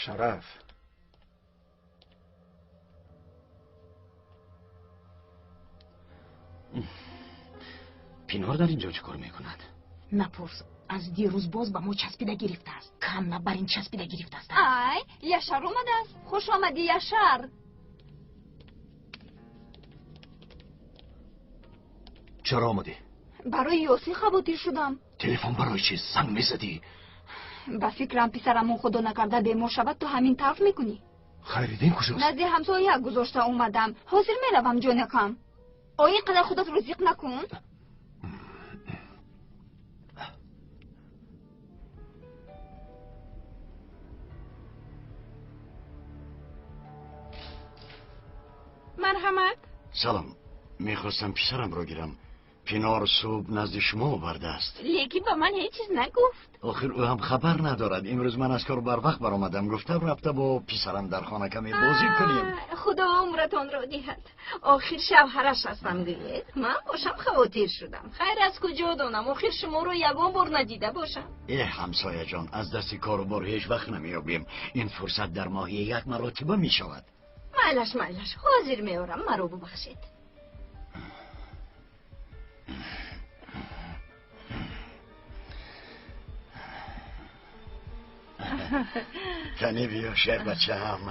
Шараф. Пинор дар инҷо чӣ кор мекунад? Напурс, аз дирӯз боз ба мо часпида гирифтааст. Кам на бар ин часпида гирифтааст. Ай, Яшар омадааст. Хуш омадӣ, Яшар. Чаро омадӣ? Барои Ёсин хавотир шудам. Телефон барои чӣ? Занг мезадӣ? Ба фикрам писарамон худо накарда бемор шавад, ту ҳамин тавр мекунӣ. Хайриддин куҷост? Назди ҳамсоя гузошта омадам. Ҳозир меравам, ҷонакам. О, ин қадар худатро зиқ накун. Марҳамат. Салом. Мехостам писарамро гирам. Пинор субҳ назди шумо овардааст. Лекин ба ман ҳеҷ чиз нагуфт. Охир ӯ ҳам хабар надорад. Имрӯз ман аз кор барвақт баромадам. Гуфтам рафта бо писарам дар хона каме бозӣ кунем. Худо умратонро диҳад. Охир шавҳараш ҳастам гӯед. Ман бошам хавотир шудам. Хайр, аз куҷо донам? Охир шуморо ягон бор надида бошам. Э, ҳамсояҷон, аз дасти кору бор ҳеҷ вақт намеёбем. Ин фурсат дар моҳи як маротиба мешавад. Майлаш, майлаш, ҳозир меорам, маро бубахшед. Кани биё, шербачаам.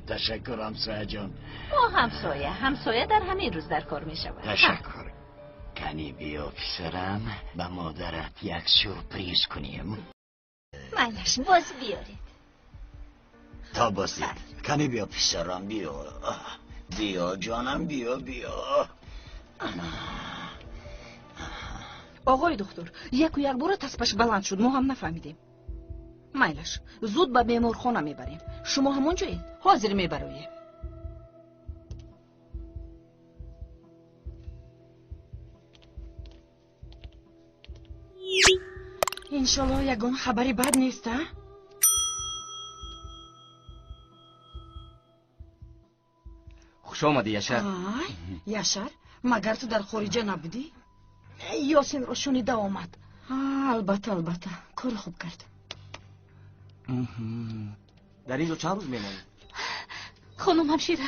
Ташаккур, ҳамсояҷон. Мо ҳамсоя, ҳамсоя дар ҳамин рӯз дар кор мешавад. Ташаккур. Кани биё, писарам, ба модарат як сюрприз кунем. Майлаш, боз биёред. То боздид. Кани биё, писарам, биё. Биё, ҷонам, биё, биё. Ана. Оғои доктор, яку якбора таспаш баланд шуд, мо ҳам нафаҳмидем. Майлаш, зуд ба беморхона мебарем. Шумо ҳамон ҷоед? Ҳозир мебароем. Иншоллоҳ ягон хабари бад нест, а? Хуш омадӣ, Яшар. Ай, Яшар, магар ту дар хориҷа набудӣ? Ёсинро шунида омад. Албатта, албатта, кори хуб кард. Дар инҷо чанд рӯз мемонӣ? Хонум ҳамшира,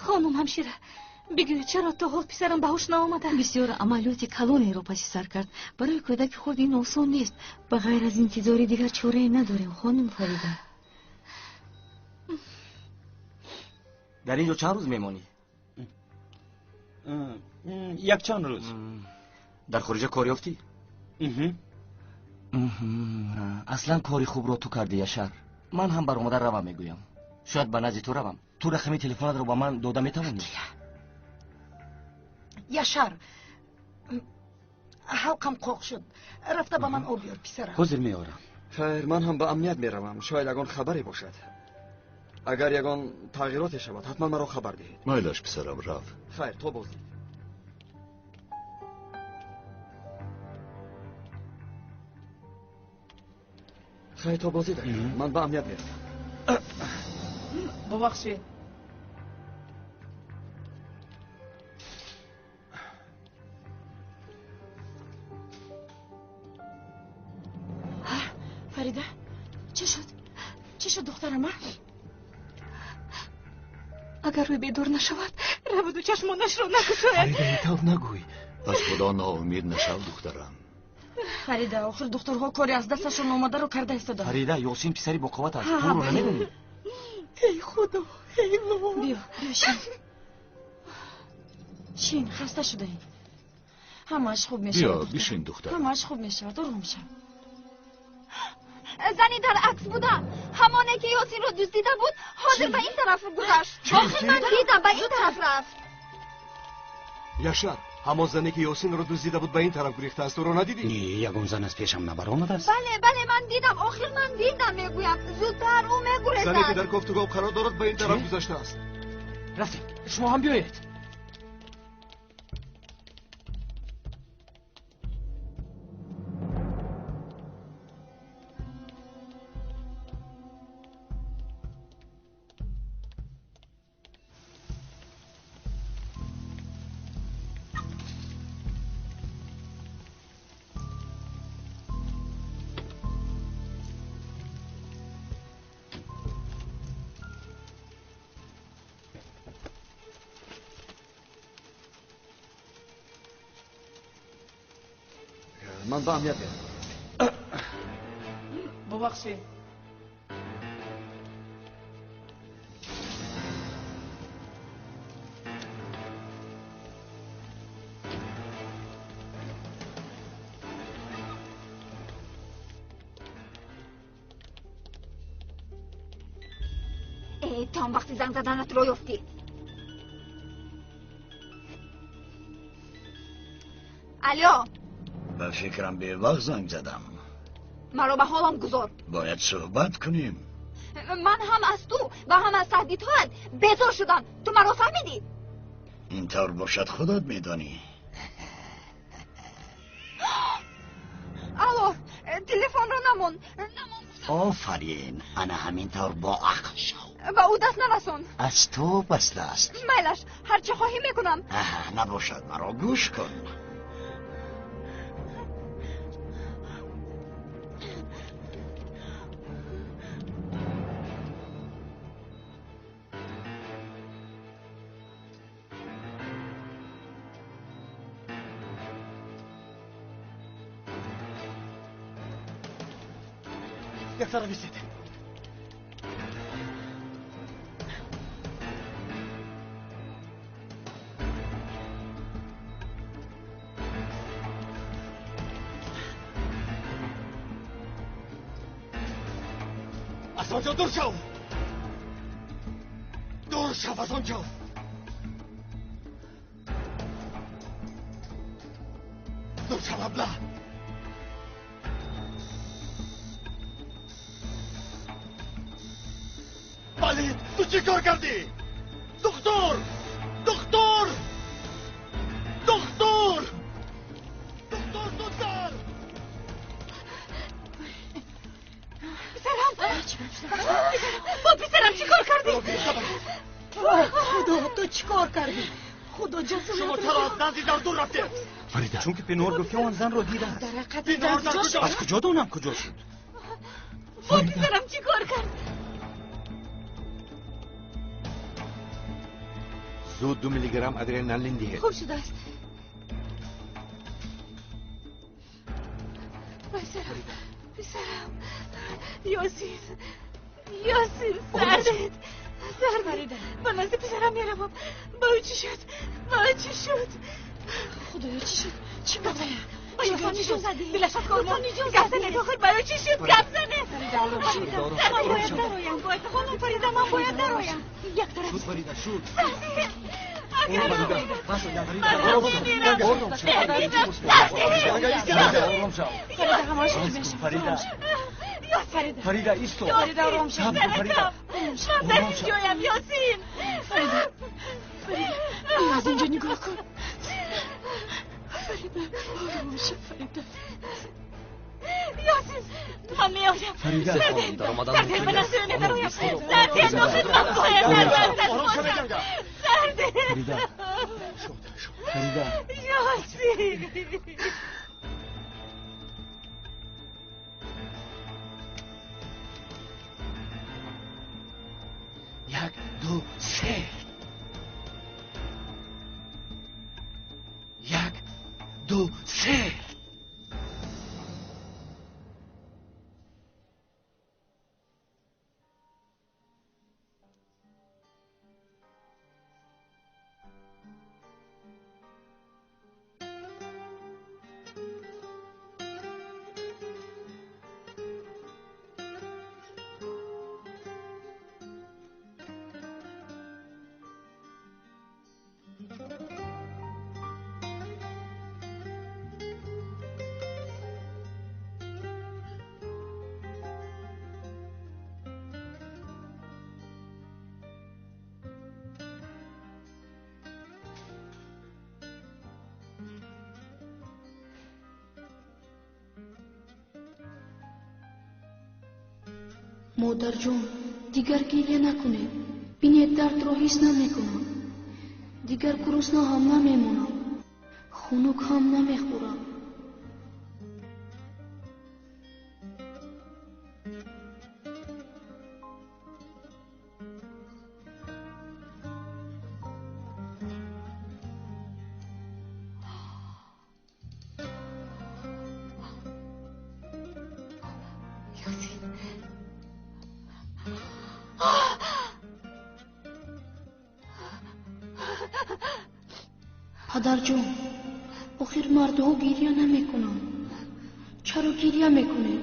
хонум ҳамшира, бигӯед чаро то ҳол писарам ба ҳуш наомада? Бисёр амалиёти калонеро паси сар кард. Барои кӯдаки хурд ин осон нест. Ба ғайр аз интизори дигар чорае надорем, хонум Фарида. Дар инҷо чанд рӯз мемонӣ? Якчанд рӯз. Дар хориҷа кор ёфтӣ? Аслан кори хубро ту кардӣ, Яшар. Ман ҳам баромада равам мегӯям. Шояд ба назди ту равам. Ту рақами телефонатро ба ман дода метавонӣ? Яшар, ҳалқам қоқ шуд. Рафта ба ман об биёр, писарам. Ҳозир меорам. Хайр, ман ҳам ба амният меравам. Шояд ягон хабаре бошад. Агар ягон тағйироте шавад, ҳатман маро хабар диҳед. Майлаш, писарам, рав. Хайр, то боздид. Хайр, то боздид. Ман ба амният меравам. Бубахшед. Фарида, чӣ шуд? Чӣ шуд, духтарам? Агар ӯ бедор нашавад, раваду чашмонашро накушояд. Фарида, ин тавр нагӯй. Аз худо ноумед нашав, духтарам. Фарида, охир духтурҳо кори аз дасташон омадаро карда истодаанд. Фарида, Ёсин писари боқувват аст. Туро намедонӣ? Эй худо, эй ло. Биё, биё, шин. Шин, хаста шудаӣ. Ҳамааш хуб мешавад. Биё, бишин, духтарам. Ҳамааш хуб мешавад, ором шав. Зани дар акс буда, ҳамоне ки Ёсинро дуздида буд, ҳозир ба ин тараф гузашт. Охир ман дидам, ба ин тараф рафт. Яшар, ҳамон зане ки Ёсинро дуздида буд ба ин тараф гурехтааст. Ӯро надидӣ? Не, ягон зан аз пешам набаромадааст. Бале, бале, ман дидам. Охир ман дидам, мегӯям. Зудтар ӯ мегурезад. Зане ки дар кофтугоҳ қарор дорад ба ин тараф гузаштааст. Рафтем, шумо ҳам биёед. Ман ба амният меравам. Бубахшед. То он вақти занг заданат роҳ ёфтӣ. Алло. Ба фикрам бевақт занг задам. Маро ба ҳолам гузор. Бояд суҳбат кунем. Ман ҳам аз ту ва ҳам аз таҳдидҳоят безор шудам. Ту маро фаҳмидӣ? Ин тавр бошад, худат медонӣ. Алло, телефонро намон. Офарин, ана ҳамин тавр бо ақл шав. Ба ӯ даст нарасон. Аз ту баста аст. Майлаш, ҳар чӣ хоҳӣ мекунам. Набошад, маро гӯш кун. Як тараф истед. Аз он ҷо дур шав! Дур шав аз он ҷо! Дур шав, абла! Валид, ту чӣ кор кардӣ? Духтур! Духтур! Духтур! Духтур, зудтар! Писарам! Бо писарам чӣ кор кардӣ? Худо, ту чӣ кор кардӣ? Худо ҷазоят. Шумо чаро аз назди дар дур рафтед? Фарида, чунки Пинор гуфт ки он занро дидааст. Дар ҳақиқат Пинор дар куҷо? Аз куҷо донам куҷо шуд? Бо писарам чӣ кор кард? Зуд 2 миллиграмм адреналин диҳед. Хуб шудааст. Писарам, писарам, Ёсин, Ёсин, сардед, сардед. Ба назди писарам меравам. Ба ӯ чӣ шуд? Ба ӯ чӣ шуд? Худоё, чӣ шуд? Чӣ буд? Ба ёфтон нишон задӣ. Дилаш аз кор монд. Гап занед, охир ба ӯ чӣ шуд? Гап занед. Ман бояд дароям. Хонум Фарида, ман бояд дароям. Як тараф. Шуд, Фарида, шуд. Фарида, исто. Фарида, ором шав. Ман дар ин ҷоям, Ёсин. Фарида, Фарида, аз инҷо нигоҳ кун. Фарида, ором шав, Фарида. Ёсин, ман меоям. Фарида, Сардед, ба назди ӯ медароям. Сардед, охир ман бояд дар варташ бошам. Сардед. Фарида, Фарида. Ёсин. Як, ду, се. Як, ду, се. Модарҷон, дигар гиря накунед. Бинед, дардро ҳис намекунам. Дигар гурусна ҳам намемонам. Хунук ҳам намехӯрам. Ёсин. Падарҷон, охир мардҳо гиря намекунанд. Чаро гиря мекунед?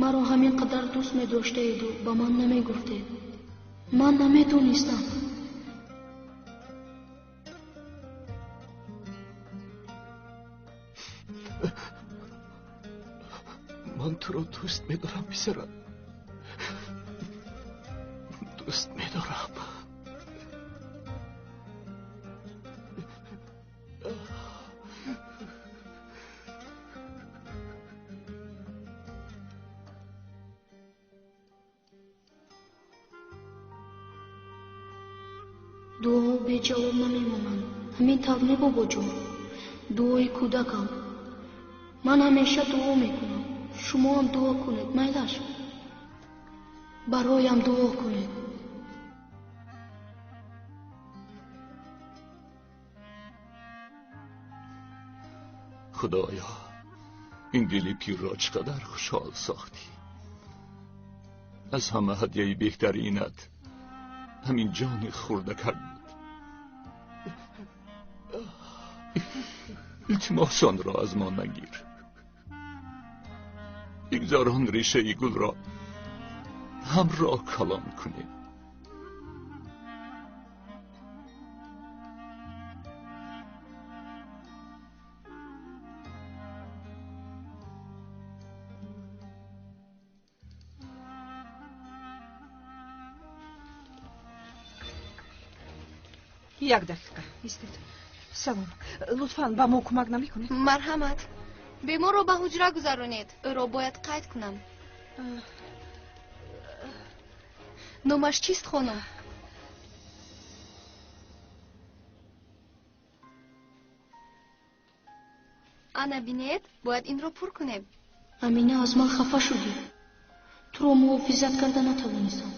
Маро ҳамин қадар дӯст медоштаеду ба ман намегуфтед. Ман намедонистам. Ман туро дӯст медорам, писарам. Дӯст медорам. Дуоҳо беҷавоб намемонанд. Ҳамин тавр не, бобоҷон? Дуои кӯдакам. Ман ҳамеша дуо мекунам. Шумоам дуо кунед, майлаш? Бароям дуо кунед. Худоё, ин дили пирро чӣ қадар хушҳол сохтӣ. Аз ҳама ҳадияи беҳтаринат ҳамин ҷони хурдакак буд. Илтимос, онро аз мо нагир. Бигзор он решаи гулро ҳамроҳ калон кунем. Як дақиқа истед. Салом, лутфан ба мо кӯмак намекунед? Марҳамат, беморро ба ҳуҷра гузаронед. Ӯро бояд қайд кунам. Номаш чист, хонум? Ана бинед, бояд инро пур кунем. Амина, аз ман хафа шудӣ. Туро муҳофизат карда натавонистам.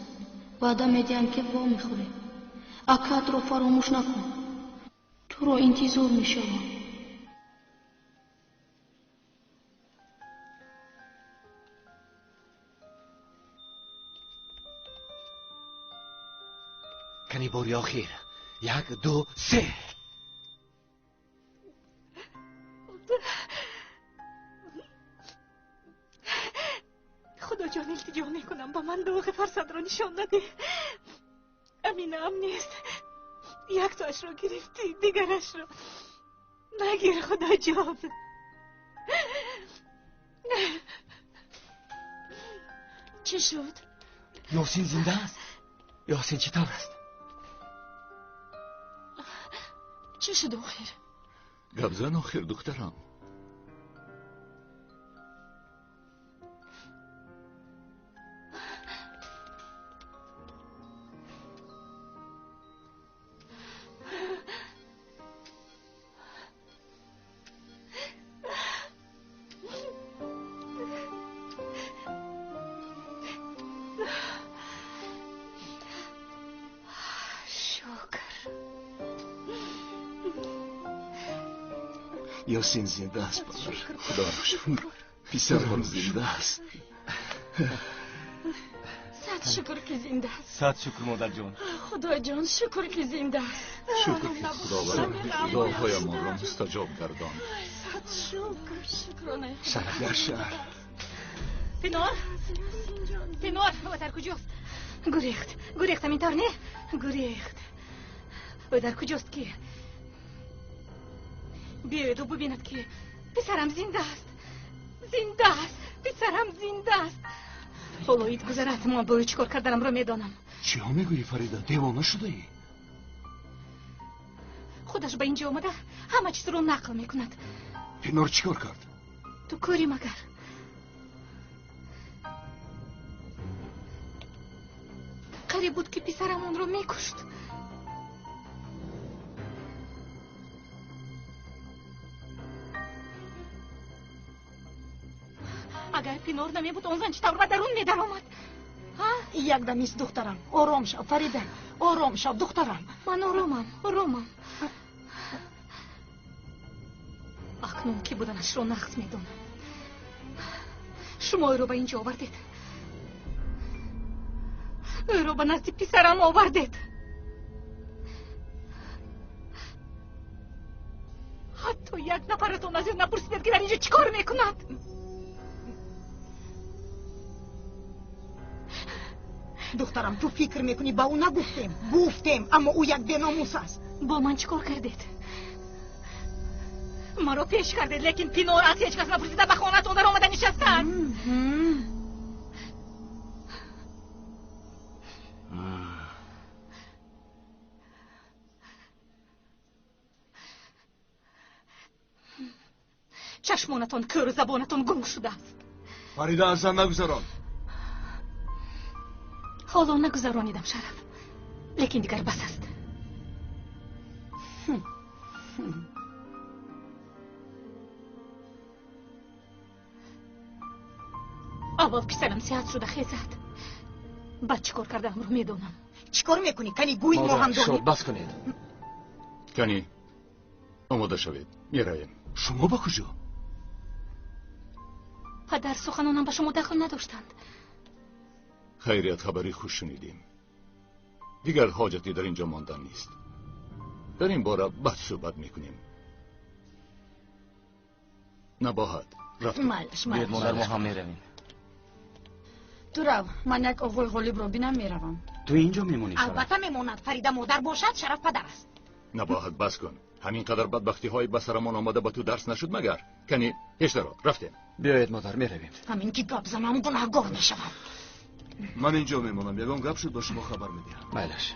Ваъда медиҳам, ки вомехӯрем. Акаатро фаромӯш накун. Туро интизор мешавам. Кани бори охир. 1, 2, 3. Худоҷон, илтиҷо мекунам, ба ман доғи фарзандро нишон надеҳ. Аминаам нест. Яктоашро гирифтӣ, дигарашро нагир, Худоҷон. Чӣ шуд? Ёсин зинда аст? Ёсин чӣ тавр аст? Чӣ шуд охир? Гап зан охир, духтарам. Ёсин зинда аст, падар. Худоро шукр. Писарам зинда аст. Сад шукр, ки зинда аст. Сад шукр, модарҷон. Худоҷон, шукр, ки зинда аст. Шукр, ки Худованд дуоҳоямонро мустаҷоб гардонд. Сад шукр, шукрона. Шараф Яшар. Пинор, Пинор, ӯ дар куҷост? Гурехт, гурехт, ҳамин тавр не? Гурехт. Ӯ дар куҷост, ки биёеду бубинад, ки писарам зинда аст. Зинда аст, писарам зинда аст. Ҳоло ид гузарад, ман бо ӯ чӣ кор карданамро медонам. Чиҳо мегӯӣ, Фарида? Девона шудаӣ? Худаш ба инҷо омада ҳама чизро нақл мекунад. Пинор чӣ кор кард? Ту кӯрӣ магар? Қариб буд, ки писарам онро мекушт. Агар Пинор намебуд, он зан чӣ тавр ба дарун медаромад? Якдам ист, духтарам. Ором шав, Фарида. Ором шав, духтарам. Ман оромам, оромам. Акнун ки буданашро нағз медонам. Шумо ӯро ба инҷо овардед. Ӯро ба назди писарам овардед. Ҳатто як нафаратон аз ӯ напурсидед, ки дар инҷо чӣ кор мекунад. Духтарам, ту фикр мекунӣ ба ӯ нагуфтем? Гуфтем, аммо ӯ як беномус аст. Бо ман чӣ кор кардед? Маро пеш кардед, лекин Пинор аз ҳеҷ кас напурсида ба хонаатон даромада нишастааст. Чашмонатон кӯру забонатон гунг шудааст. Фарида, аз зан нагузарон. Ҳоло нагузаронидам, Шараф, лекин дигар бас аст. Аввал писарам сиҳат шуда хезад, баъд чӣ кор кардаамро медонам. Чӣ кор мекунӣ? Кани гӯй, мо ҳам донем. Бас кунед. Кани, омода шавед, меравем. Шумо ба куҷо? Падар, суханонам ба шумо дахл надоштанд. Хайрият, хабари хуш шунидем. Дигар ҳоҷате дар инҷо мондан нест. Дар ин бора баъд суҳбат мекунем. Набоҳат, рафтем. Майлаш, майлаш. Биёед модар, мо ҳам меравем. Ту рав, ман як оғои Ғолибро бинам, меравам. Ту инҷо мемонӣ, Шараф? Албатта мемонад. Фарида модар бошад, Шараф падар аст. Набоҳат, бас кун. Ҳамин қадар бадбахтиҳои ба сарамон омада ба ту дарс нашуд магар? Кани, пештаро, рафтем. Биёед модар, меравем. Ҳамин ки гап занам, гунаҳгор мешавам. Ман инҷо мемонам. Ягон гап шуд, ба шумо хабар медиҳам. Майлаш.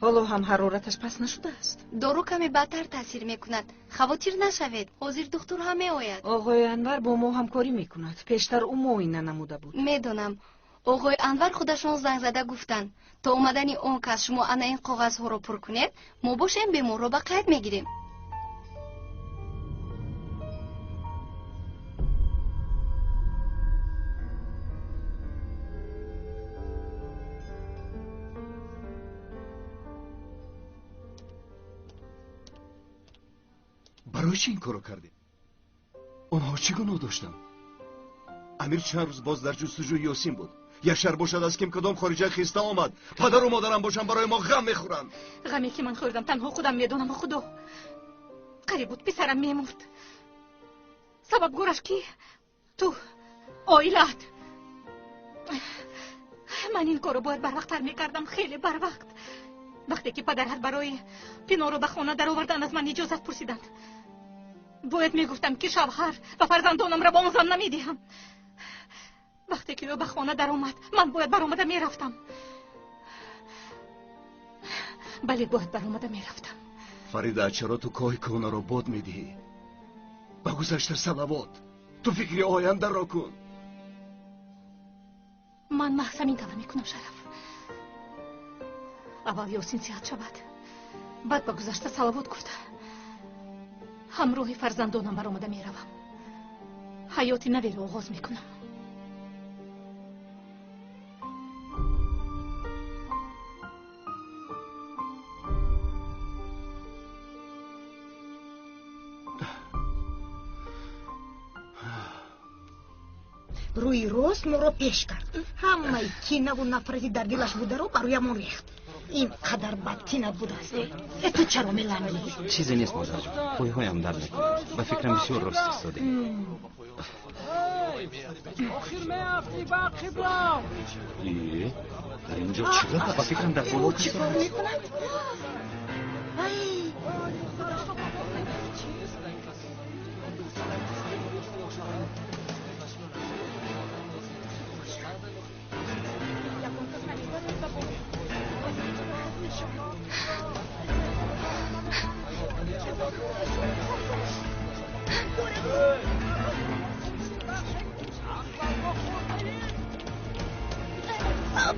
Ҳоло ҳам ҳарораташ паст нашудааст. Дору каме бадтар таъсир мекунад. Хавотир нашавед, ҳозир духтур ҳам меояд. Оғои Анвар бо мо ҳамкорӣ мекунад. Пештар ӯ муоина намуда буд. Медонам. Оғои Анвар худашон занг зада гуфтанд, то омадани он кас шумо ана ин коғазҳоро пур кунед, мо бошем беморро ба қайд мегирем. Барои чӣ ин корро кардед? Онҳо чӣ гуноҳ доштанд? Амир чанд рӯз боз дар ҷустуҷӯи Ёсин буд. Яшар бошад, аз ким кадом хориҷа хиста омад. Падару модарам бошанд, барои мо ғам мехӯранд. Ғаме ки ман хӯрдам, танҳо худам медонам, Худо. Қариб буд писарам мемурд. Сабабгораш ки? Ту, оилаат. Ман ин корро бояд барвақттар мекардам, хеле барвақт. Вақте ки падарат барои Пиноро ба хона даровардан аз ман иҷозат пурсиданд, бояд мегуфтам, ки шавҳар ва фарзандонамро ба он зан намедиҳам. Вақте ки ӯ ба хона даромад, ман бояд баромада мерафтам. Бале, бояд баромада мерафтам. Фарида, чаро ту коҳи кӯҳнаро бод медиҳӣ? Ба гузашта салавот. Ту фикри ояндаро кун. Ман маҳз ҳамин тавр мекунам, Шараф. Аввал Ёсин сиҳат шавад, баъд ба гузашта салавот гуфта ҳамроҳи фарзандонам баромада меравам. Ҳаёти наверо оғоз мекунам. Рӯи рост моро пеш кард. Ҳамаи кинаву нафрати дар дилаш бударо бароямон рехт. Ин қадар бадтинат будааст. Э, ту чаро мелангӣ? Чизе нест, модарҷон. Пойҳоям дард мекунад. Ба фикрам бисёр рост истодем. Е, дар инҷо чӣ гап аст? Ба фикрам дар боло Чӣ кор мекунад? Ай!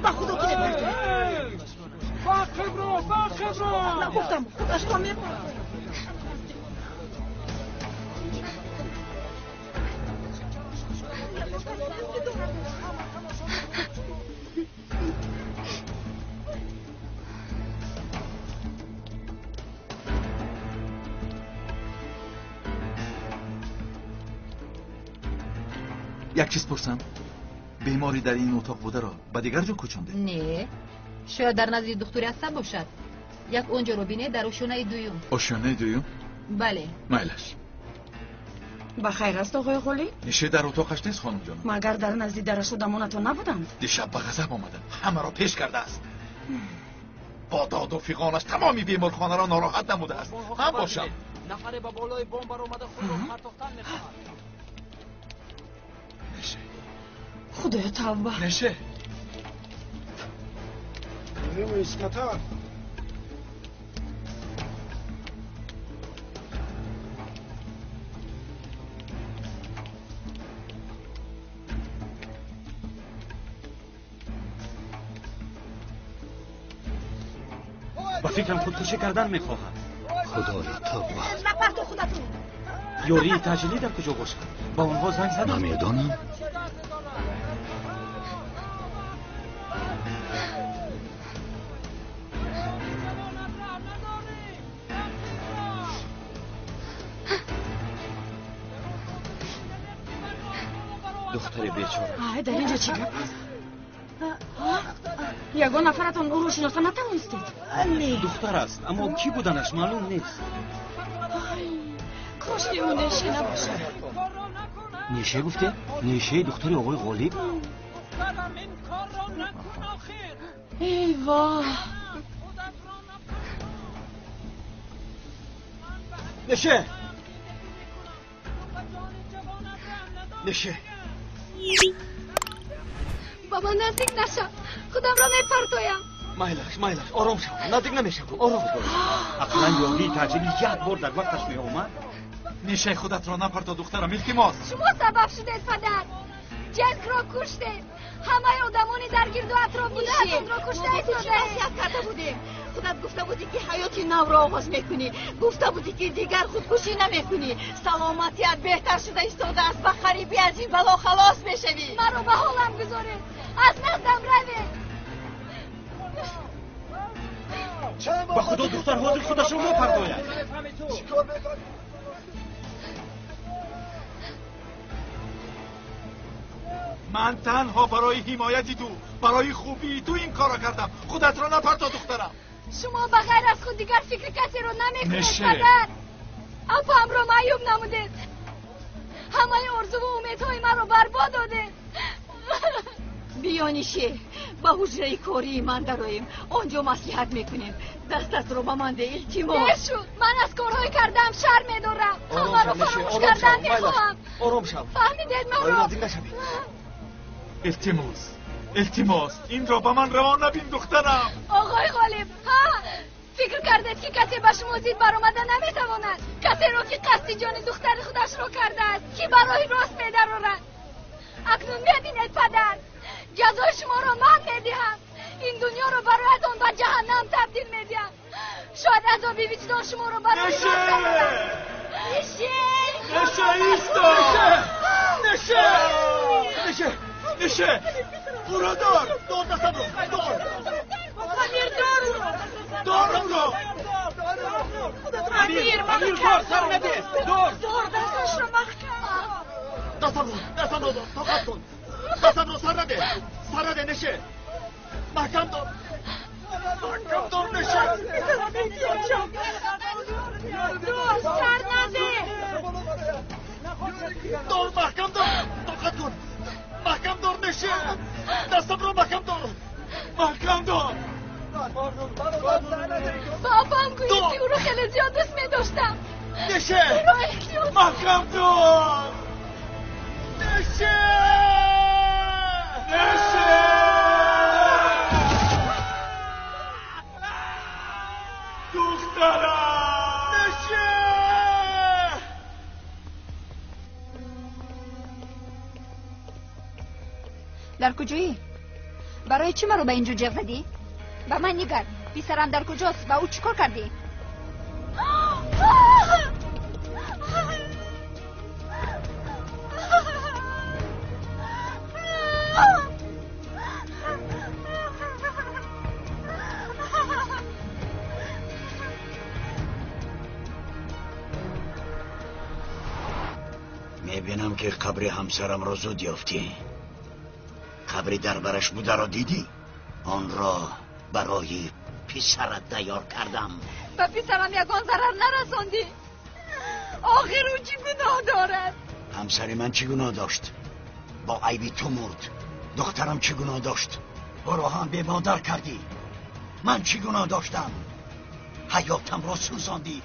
Ба худо ки мепартояд. Нагуфтам, худашро мепартояд. Як чиз пурсам, беморӣ дар ин утоқ бударо ба дигар ҷо кӯчонде? Не, шояд дар назди духтури асаб бошад. Як он ҷоро бинед, дар ошёнаи дуюм. Ошёнаи дуюм? Бале. Майлаш. Ба хайр аст, оғои Ғолиб? Нише дар утоқаш нест, хонумҷонам. Магар дар назди дараш одамонатон набуданд? Дишаб ба ғазаб омада, ҳамаро пеш кардааст. Бо доду фиғонаш тамоми беморхонаро нороҳат намудааст. Ман бошам. Нафаре ба болои бом баромада худро партохтан мехоҳад. Неше. Худоё, тавба. Неше. Ба фикрам худкушӣ кардан мехоҳад. Худоё, тавба. Напарту худатон. Ёрии таъҷилӣ дар куҷо бошад? Ба онҳо занг задам. Намедонам. Духтари бечора. Ай, дар инҷо чӣ гап аст? Ягон нафаратон ӯро шиноса натавонистед? Не, духтар аст, аммо кӣ буданаш маълум нест. Кош ки ӯ Неше набошад. Неше гуфте? Нешеи духтари оғои Ғолиб? Эй воҳ! Неше! Неше! Ба ман наздик нашав, худамро мепартоям. Майлаш, майлаш, ором шав, наздик намешавам, ором. Ақаллан ёрии таъҷилӣ як бор дар вақташ меомад. Нешаи худатро напарто, духтарам, илтимос. Шумо сабаб шудед, падар. Ҷелкро куштед. Ҳамаи одамони дар гирду атроф будаатонро кушта истодаед. Карда будем. Худат гуфта будӣ, ки ҳаёти навро оғоз мекунӣ. Гуфта будӣ, ки дигар худкушӣ намекунӣ. Саломатият беҳтар шуда истодааст. Ба қарибӣ аз ин бало халос мешавӣ. Маро ба ҳолам гузоред. Аз наздам равед. Ба худо, духтар ҳозир худашро мепартояд. Ман танҳо барои ҳимояти ту, барои хубии ту ин корро кардам. Худатро напарто, духтарам. Шумо ба ғайр аз худ дигар фикри касеро намекунед, падар. Апаамро маъюб намудед. Ҳамаи орзуву умедҳои маро барбод додед. Биё, Нише, ба ҳуҷраи кории ман дароем. Он ҷо маслиҳат мекунем. Дастатро ба ман де, илтимос. Дер шуд. Ман аз корҳои кардаам шарм медорам. Ҳамаро фаромӯш кардан мехоҳам. Ором шав. Фаҳмидед маро? Наздик нашавед. Илтимос, илтимос, инро ба ман равон набин, духтарам. Оғои Ғолиб, ҳа, фикр кардед, ки касе ба шумо зид баромада наметавонад. Касеро, ки қасди ҷони духтари худашро кардааст, ки ба роҳи рост медарорад. Акнун мебинед, падар, ҷазои шуморо ман медиҳам. Ин дунёро бароятон ба ҷаҳаннам табдил медиҳам. Шояд азоби виҷдон шуморо ба роҳи рост дарорад. Неше! Неше, исто! Неше! Неше! Неше! Ӯро дор! Дор дастамро! Дор! Амир, дор ӯро! Дор ӯро! Амир, Амир, дор, сар наде! Дор! Дор, дасташро маҳкам! Дастамро, дастамро дор, тоқат кун! Дастамро сар наде! Сар наде, Неше! Маҳкам дор! Маҳкам дор, Неше! Дор, сар наде! Дор, маҳкам дор! Тоқат кун! Маҳкам дор, Неше! Дастамро маҳкам дор! Маҳкам дор! Ба апаам гӯед, ки ӯро хеле зиёд дӯст медоштам. Неше! Ӯро эҳтиёт. Маҳкам дор! Неше! Неше! Духтарам! Неше! Дар куҷоӣ? Барои чӣ маро ба ин ҷо ҷеғ задӣ? Ба ман нигар, писарам дар куҷост? Ба ӯ чӣ кор кардӣ? Мебинам, ки қабри ҳамсарамро зуд ёфтӣ. Қабри дар бараш бударо дидӣ? Онро барои писарат тайёр кардам. Ба писарам ягон зарар нарасондӣ. Охир ӯ чӣ гуноҳ дорад? Ҳамсари ман чӣ гуноҳ дошт? Бо айби ту мурд. Духтарам чӣ гуноҳ дошт? Ӯро ҳам бемодар кардӣ. Ман чӣ гуноҳ доштам? Ҳаётамро сӯзондӣ.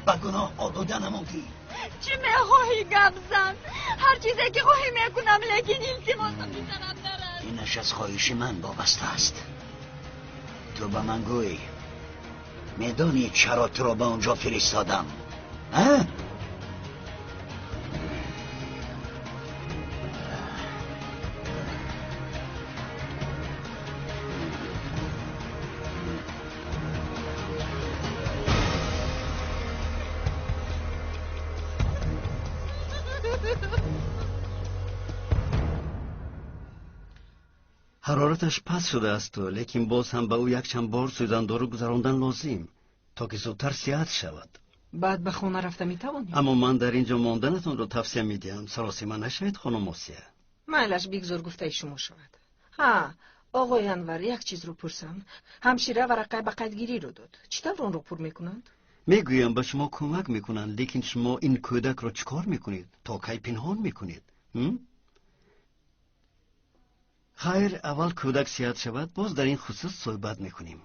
Ба гуноҳ олуда намудӣ. Чӣ мехоҳӣ гап зан? Ҳар чизе ки хоҳӣ мекунам, лекин илтимос ба писарам нарас. Инаш аз хоҳиши ман вобаста аст. Ту ба ман гӯй, медонӣ чаро туро ба он ҷо фиристодам? А? Ҳарораташ паст шудааст, лекин боз ҳам ба ӯ якчанд бор сӯзандору гузарондан лозим, то ки зудтар сиҳат шавад. Баъд ба хона рафта метавонем? Аммо ман дар ин ҷо монданатонро тавсия медиҳам. Саросима нашавед, хонум Осия. Майлаш, бигзор гуфтаи шумо шавад. Ҳа, оғои Анвар, як чизро пурсам. Ҳамшира варақаи ба қайдгириро дод. Чӣ тавр онро пур мекунанд? Мегӯям, ба шумо кӯмак мекунанд, лекин шумо ин кӯдакро чӣ кор мекунед? То кай пинҳон мекунед? Хайр, аввал кӯдак сиҳат шавад, боз дар ин хусус суҳбат мекунем.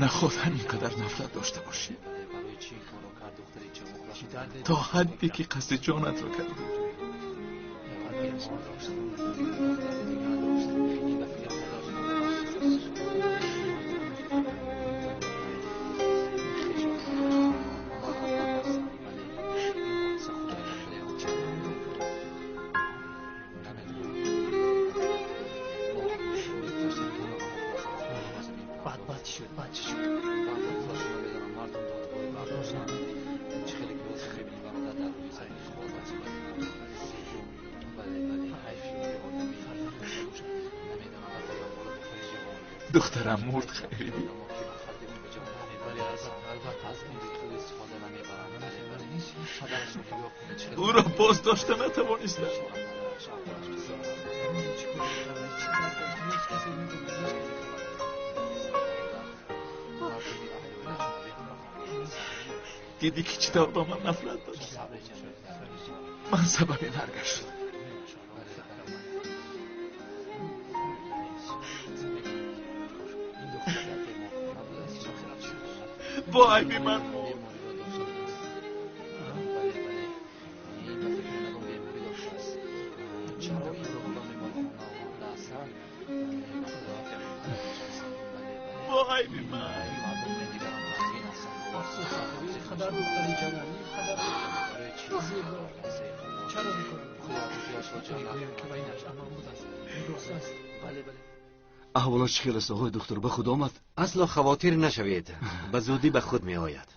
Наход ҳамин қадар нафрат дошта бошӣ, то ҳадде ки қасди ҷонатро кардӣ. Духтарам мурд, Хайриддин. Ӯро боз дошта натавонистам. Дидӣ ки чӣ тавр ба ман нафрат дошт? Ман сабаби маргаш шудам. Бо айби ман мурд. Бо айби ман. Аҳволаш чӣ хел аст, оғои духтур? Ба худ омад? Асло хавотир нашавед, ба зудӣ ба худ меояд.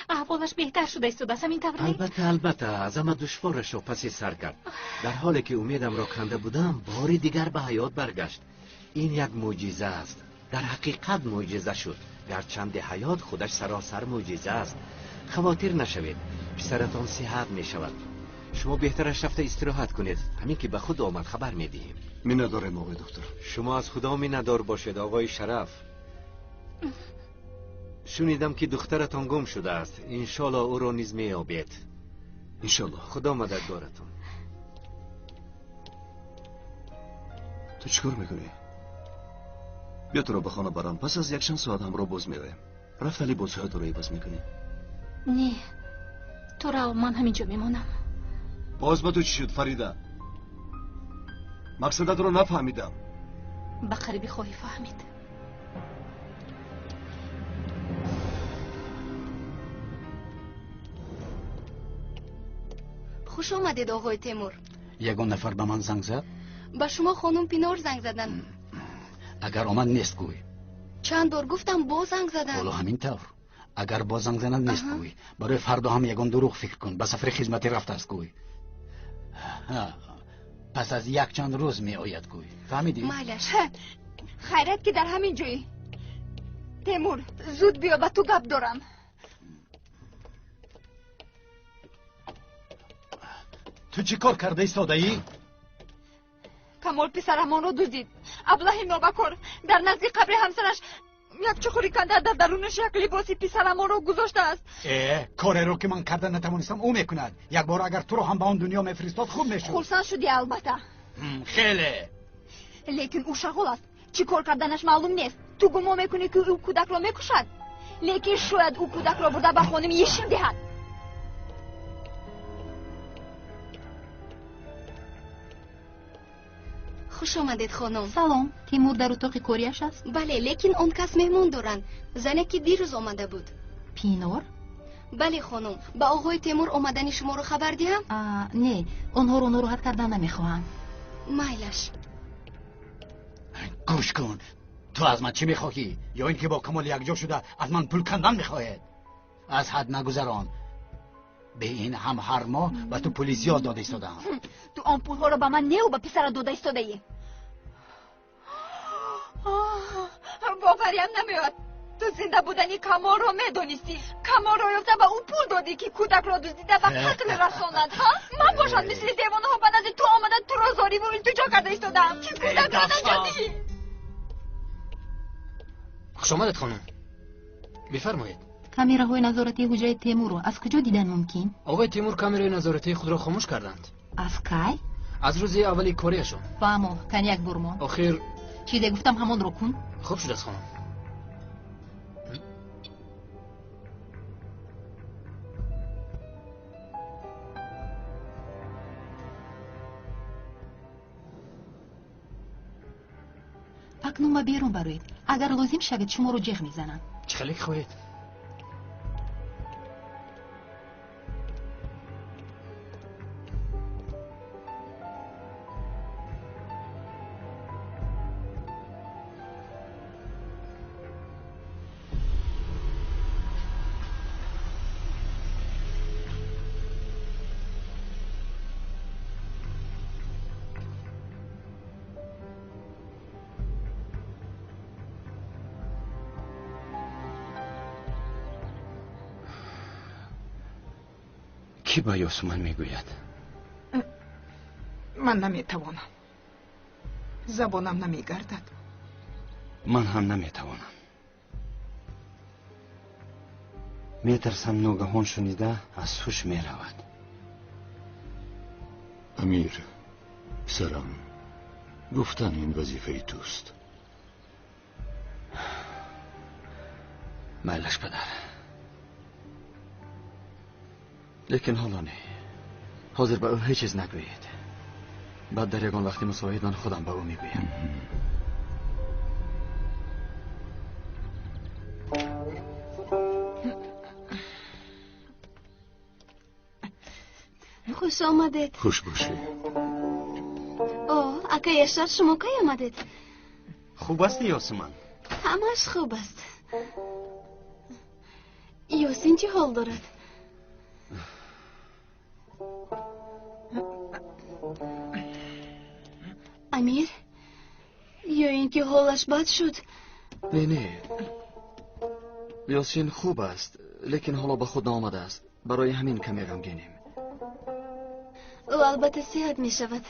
Аҳволаш беҳтар шуда истодааст, ҳамин тавр не? Албатта, албатта, аз ҳама душворашро паси сар кард. Дар ҳоле ки умедамро канда будам, бори дигар ба ҳаёт баргашт. Ин як мӯъҷиза аст. Дар ҳақиқат мӯъҷиза шуд. Гарчанде ҳаёт худаш саросар мӯъҷиза аст. Хавотир нашавед, писаратон сиҳат мешавад. Шумо беҳтараш рафта истироҳат кунед. Ҳамин ки ба худ омад хабар медиҳем. Миннатдорем, оғои духтур. Шумо аз худо миннатдор бошед, оғои Шараф. Шунидам ки духтаратон гум шудааст. Иншолло ӯро низ меёбед. Иншолло. Худо мададгоратон. Ту чӣ кор мекунӣ? Биё туро ба хона барам. Пас аз якчанд соат ҳамроҳ боз меоем. Рафта либосҳоятро иваз мекунӣ? Не, ту рав, ман ҳамин ҷо мемонам. Боз ба ту чӣ шуд, Фарида? Мақсадатро нафаҳмидам. Ба қарибӣ хоҳӣ фаҳмид. Хуш омадед, оғои Темур. Ягон нафар ба ман занг зад? Ба шумо хонум Пинор занг заданд. Агар омад нест гӯй. Чанд бор гуфтам, боз занг заданд. Ҳоло ҳамин тавр. Агар боз занг занад, нест гӯй. Барои фардо ҳам ягон дурӯғ фикр кун. Ба сафари хизматӣ рафтааст гӯй. Пас аз якчанд рӯз меояд гӯй. Фаҳмидӣ? Майлаш. Хайрат, ки дар ҳамин ҷоӣ. Темур, зуд биё, ба ту гап дорам. Ту чӣ кор карда истодаӣ? Камол писарамонро дуздид. Аблаҳи нобакор дар назди қабри ҳамсараш як чуқури канда, дар дарунаш як либоси писарамонро гузоштааст. Э, кореро ки ман карда натавонистам, ӯ мекунад. Як бор агар туро ҳам ба он дунё мефиристод, хуб мешуд. Хурсанд шудӣ, албатта. Хеле. Лекин ӯ шағол аст, чӣ кор карданаш маълум нест. Ту гумон мекунӣ, ки ӯ кӯдакро мекушад, лекин шояд ӯ кӯдакро бурда ба хоним Ешим диҳад. Хуш омадед, хонум. Салом. Тимур дар утоқи кориаш аст? Бале, лекин он кас меҳмон доранд, зане ки дирӯз омада буд. Пинор? Бале, хонум. Ба оғои Темур омадани шуморо хабар диҳам? Не, онҳоро нороҳат кардан намехоҳам. Майлаш. Гӯш кун, ту аз ман чӣ мехоҳӣ? Ё ин ки бо Камол якҷо шуда аз ман пул кандан мехоҳед? Аз ҳад нагузарон. Бе ин ҳам ҳар моҳ ба ту пули зиёд дода истодаам. Ту он пулҳоро ба ман неу ба писара дода истодаӣ. Бовариам намеояд. Ту зинда будани Камолро медонистӣ. Камолро ёфта, ба ӯ пул додӣ, ки кӯдакро дуздида ба қатл расонад. Ҳа, ман бошад, мисли девонаҳо ба назди ту омада, туро зориву илтиҷо карда истодаам, ки кӯдакро наҷот диҳӣ. Хуш омадед, хонум, бифармоед. Камераҳои назоратии ҳуҷраи Темурро аз куҷо дидан мумкин? Оғои Темур камераи назоратии худро хомӯш карданд. Аз кай? Аз рӯзи аввали кориашон. Фаҳмо, коньяк бурмон. Охир. Чизе гуфтам, ҳамонро кун. Хуб шудааст, хонум. Акнун ба берун бароед. Агар лозим шавед, шуморо ҷеғ мезанам. Чӣ хеле ки хоҳед. Кӣ ба Ёсуман мегӯяд? Ман наметавонам, забонам намегардад. Ман ҳам наметавонам. Метарсам, ногаҳон шунида, аз ҳуш меравад. Амир, писарам, гуфтан ин вазифаи туст. Майлаш, падар, лекин ҳоло не. Ҳозир ба ӯ ҳеҷ чиз нагӯед. Баъд дар ягон вақти мусоид ман худам ба ӯ мегӯям. Хуш омадед. Хуш бошӣ. О, ака Яшар, шумо кай омадед? Хуб астӣ, Ёсуман? Ҳамааш хуб аст. Ёсин чӣ ҳол дорад? Амир, ё ин ки ҳолаш бад шуд? Не, не, Ёсин хуб аст, лекин ҳоло ба худ наомадааст. Барои ҳамин каме ғамгинем. Ӯ албатта сиҳат мешавад.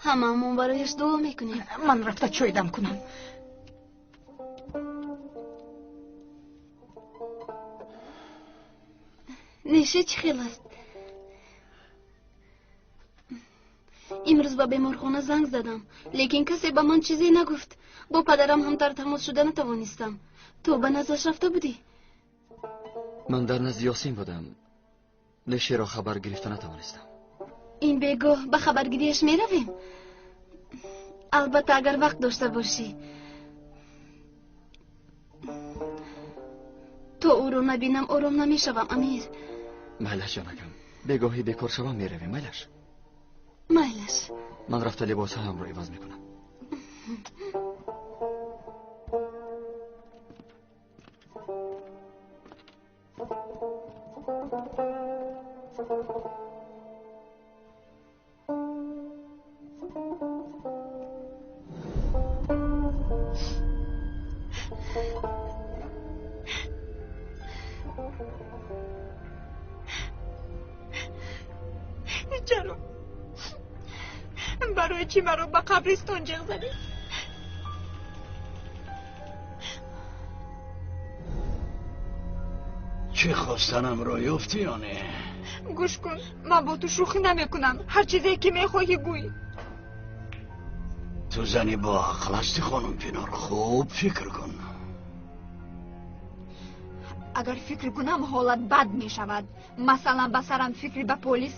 Ҳамаамон барояш дуо мекунем. Ман рафта чой дам кунам. Неше чӣ хел аст? Имрӯз ба беморхона занг задам, лекин касе ба ман чизе нагуфт. Бо падарам ҳам дар тамос шуда натавонистам. Ту ба наздаш рафта будӣ? Ман дар назди Ёсин будам. Нешеро хабар гирифта натавонистам. Ин бегоҳ ба хабаргириаш меравем, албатта, агар вақт дошта бошӣ. То ӯро набинам, ором намешавам, Амир. Майлаш, ҷонакам, бегоҳӣ бекор шавам, меравем, майлаш. Майлаш. Ман рафта либосҳоямро иваз мекунам. Чаро? Барои чӣ маро ба қабристон ҷиғ задӣ? Чӣ хостанамро ёфтӣ ё не? Гӯш кун, ман бо ту шӯхӣ намекунам. Ҳар чизе ки мехоҳӣ гӯй. Ту зани боақл ҳастӣ, хонум Пинор. Хуб фикр кун. Агар фикр кунам, ҳолат бад мешавад. Масалан, ба сарам фикри ба полис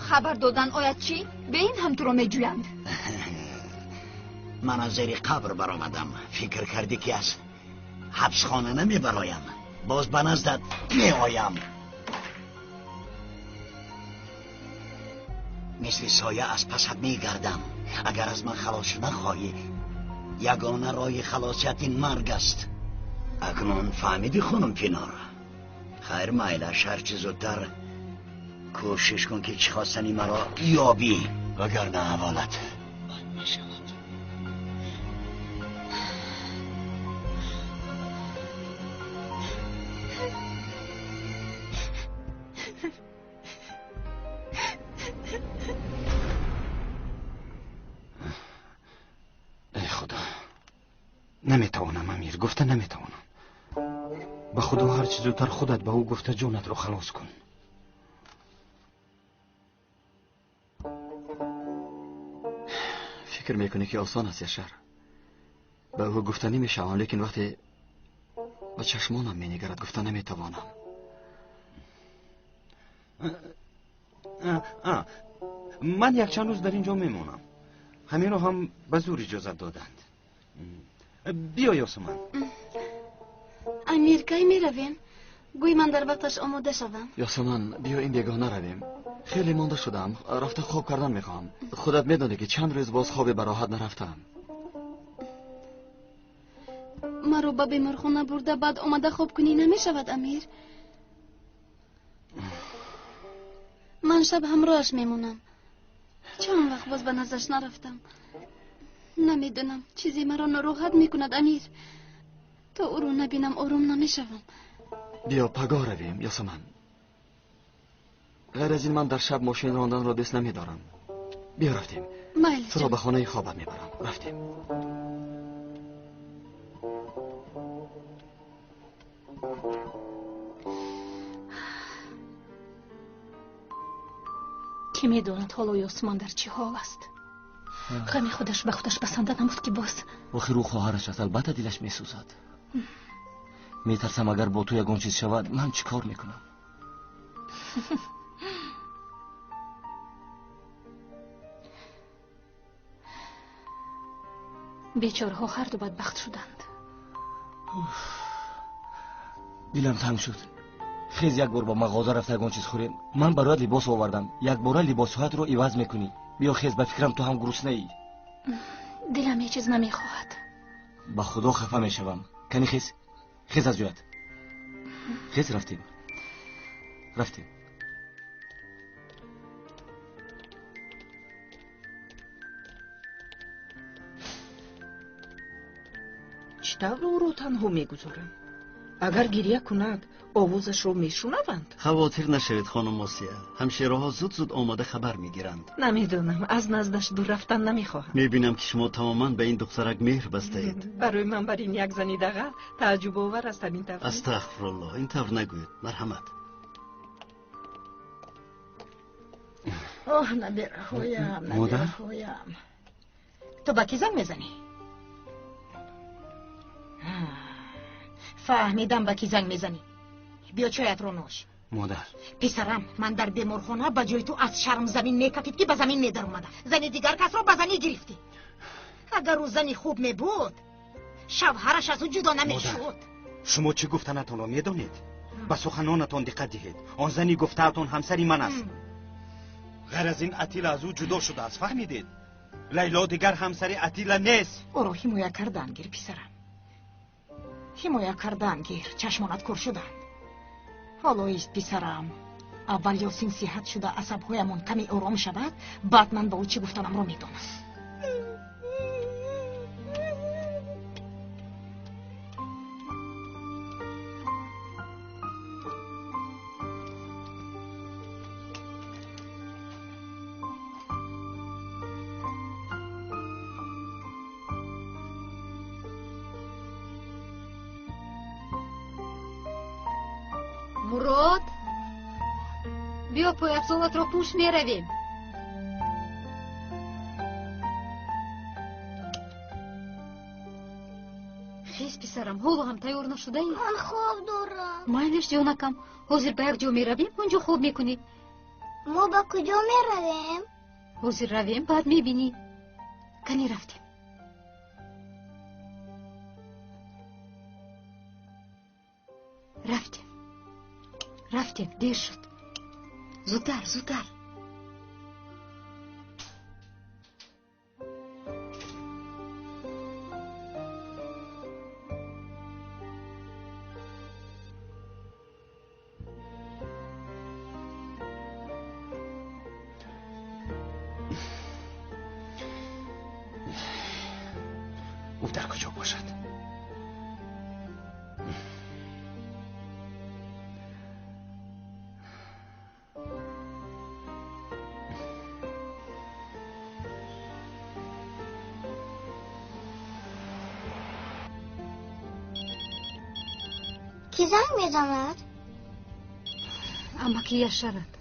хабар додан ояд чӣ? Бе ин ҳам туро меҷӯянд. Ман аз зери қабр баромадам. Фикр кардӣ ки аз ҳабсхона намебароям? Боз ба наздат меоям. Мисли соя аз пасат мегардам. Агар аз ман халос шудан хоҳӣ, ягона роҳи халосият ин марг аст. Акнун фаҳмидӣ, хонум Пинор? Хайр, майлаш, ҳарчи зудтар кӯшиш кун ки чӣ хостани маро ёбӣ, вагарна аҳволат бад мешавад. Эй Худо, наметавонам, Амир, гуфта наметавонам. Ба Худо, ҳарчи зудтар худат ба ӯ гуфта ҷонатро халос кун. Фикр мекунӣ ки осон аст, Яшар? Ба ӯ гуфта намешавам, лекин вақте ба чашмонам менигарад, гуфта наметавонам. Ман якчанд рӯз дар ин ҷо мемонам. Ҳаминро ҳам ба зур иҷозат доданд. Биё, Ёсуман. Амир, кай меравем? Гӯй ман дар вақташ омода шавам. Ёсуман, биё ин бегоҳ наравем. Хеле монда шудам, рафта хоб кардан мехоҳам. Худат медонӣ ки чанд рӯз боз хобе ба роҳат нарафтаам. Маро ба беморхона бурда, баъд омада хоб кунӣ намешавад, Амир? Ман шаб ҳамроҳаш мемонам. Чанд вақт боз ба наздаш нарафтам. Намедонам, чизе маро нороҳат мекунад, Амир. То ӯро набинам, ором намешавам. Биё пагоҳ равем, Ёсуман. Ғайр аз ин ман дар шаб мошин ронданро дӯст намедорам. Биё рафтем. Майли. Туро ба хонаи хобат мебарам. Рафтем. Кӣ медонад ҳоло Ёсуман дар чӣ ҳол аст? Ғами худаш ба худаш басанда намуд ки боз. Охир ӯ хоҳараш аст, албатта дилаш месӯзад. Метарсам агар бо ту ягон чиз шавад, ман чӣ кор мекунам? Бечораҳо ҳарду бадбахт шуданд. Дилам танг шуд. Хез як бор ба мағоза рафта ягон чиз хӯрем. Ман бароят либос овардам. Якбора либосҳоятро иваз мекунӣ. Биё хез, ба фикрам ту ҳам гуруснаӣ. Дилам ҳеҷ чиз намехоҳад. Ба Худо хафа мешавам. Кани хез, хез аз ҷоят. Хез, рафтем. Рафтем. Чӣ тавр ӯро танҳо мегузорам? Агар гирья кунад, овозашро мешунаванд? Хавотир нашавед, хонум Осия. Ҳамшираҳо зуд-зуд омода хабар мегиранд. Намедонам, аз наздаш дур рафтан намехоҳам. Мебинам ки шумо тамоман ба ин духтарак меҳр бастаед. Барои ман бар ин як зани дағал тааҷҷубовар аст ҳамин тавр. Астағфируллоҳ, ин тавр нагӯед. Марҳамат. Оҳ, набираҳоям, набираҳоям. Ту ба кӣ занг мезанӣ? Фаҳмидам ба кӣ занг мезанӣ. Биё чоятро нӯш. Модар. Писарам, ман дар беморхона ба ҷои ту аз шарм замин мекафид ки ба замин медаромадам. Зани дигар касро ба занӣ гирифтӣ. Агар ӯ зани хуб мебуд, шавҳараш аз ӯ ҷудо намешуд. Шумо чӣ гуфтанатонро медонед? Ба суханонатон диққат диҳед. Он зани гуфтаатон ҳамсари ман аст. Ғайр аз ин Атила аз ӯ ҷудо шудааст, фаҳмидед? Лайло дигар ҳамсари Атила нест. Ӯро ҳимоя кардан гир, писарам. Ҳимоя кардан гир, чашмонат кур шуданд. Ҳоло ист, писарам. Аввал Ёсин сиҳат шуда асабҳоямон каме ором шавад, баъд ман ба ӯ чӣ гуфтанамро медонам. Мурод, биё пойафзолатро пӯш, меравем. Хез писарам, ҳоло ҳам тайёр нашудаӣ? Ман хоб дорам. Майлаш ҷонакам, ҳозир ба як ҷо меравем, он ҷо хоб мекунӣ. Мо ба куҷо меравем? Ҳозир равем, баъд мебинӣ. Кани рафтем. Рафтем, рафтем, дер шуд. Зудтар, зудтар. Ӯ дар куҷо бошад? Кӣ занг мезанад? Амаки Яшарат.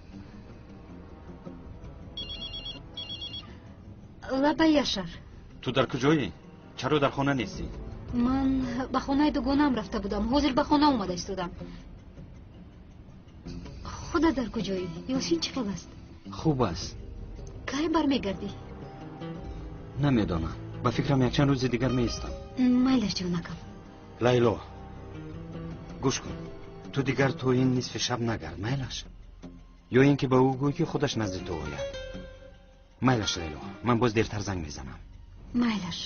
Лаба Яшар. Ту дар куҷоӣ? Чаро дар хона нестӣ? Ман ба хонаи дугонаам рафта будам. Ҳозир ба хона омада истодам. Худат дар куҷоӣ? Ёсин чӣ хел аст? Хуб аст. Кай бармегардӣ? Намедонам. Ба фикрам якчанд рӯзи дигар меистам. Майлаш ҷонакам. Лайло, гӯш кун. Ту дигар то ин нисфи шаб нагард, майлаш? Ё ин ки ба ӯ гӯй, ки худаш назди ту ояд. Майлаш, Лайло, ман боз дертар занг мезанам. Майлаш.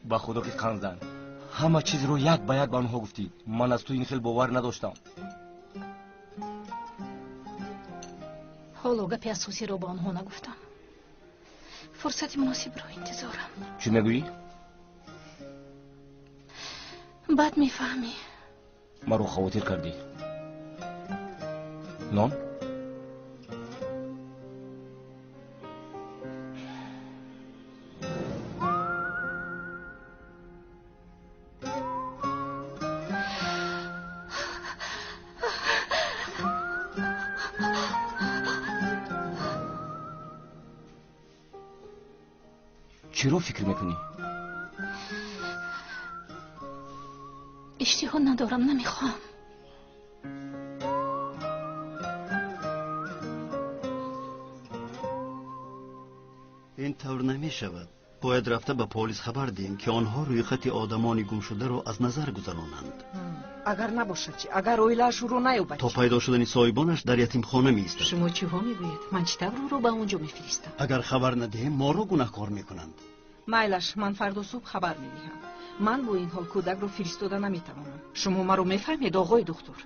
Ба худо ки қанзан, ҳама чизро як ба як ба онҳо гуфтӣ. Ман аз ту ин хел бовар надоштам. Ҳоло гапи асосиро ба онҳо нагуфтам. Фурсати муносибро интизорам. Чӣ мегӯӣ? Баъд мефаҳмӣ. Маро хавотир кардӣ. Нон? Чиро фикр мекунӣ? Иштиҳо надорам, намехоҳам. Ин тавр намешавад. Бояд рафта ба полис хабар диҳем, ки онҳо рӯйхати одамони гумшударо аз назар гузаронанд. Агар набошад чӣ? Агар оилааш ӯро наёбад? То пайдо шудани соҳибонаш дар ятимхона меистад. Шумо чиҳо мегӯед? Ман чӣ тавр ӯро ба он ҷо мефиристам? Агар хабар надиҳем, моро гунаҳкор мекунанд. Майлаш, ман фардо субҳ хабар медиҳам. Ман бо ин ҳол кӯдакро фиристода наметавонам. Шумо маро мефаҳмед, оғои духтур?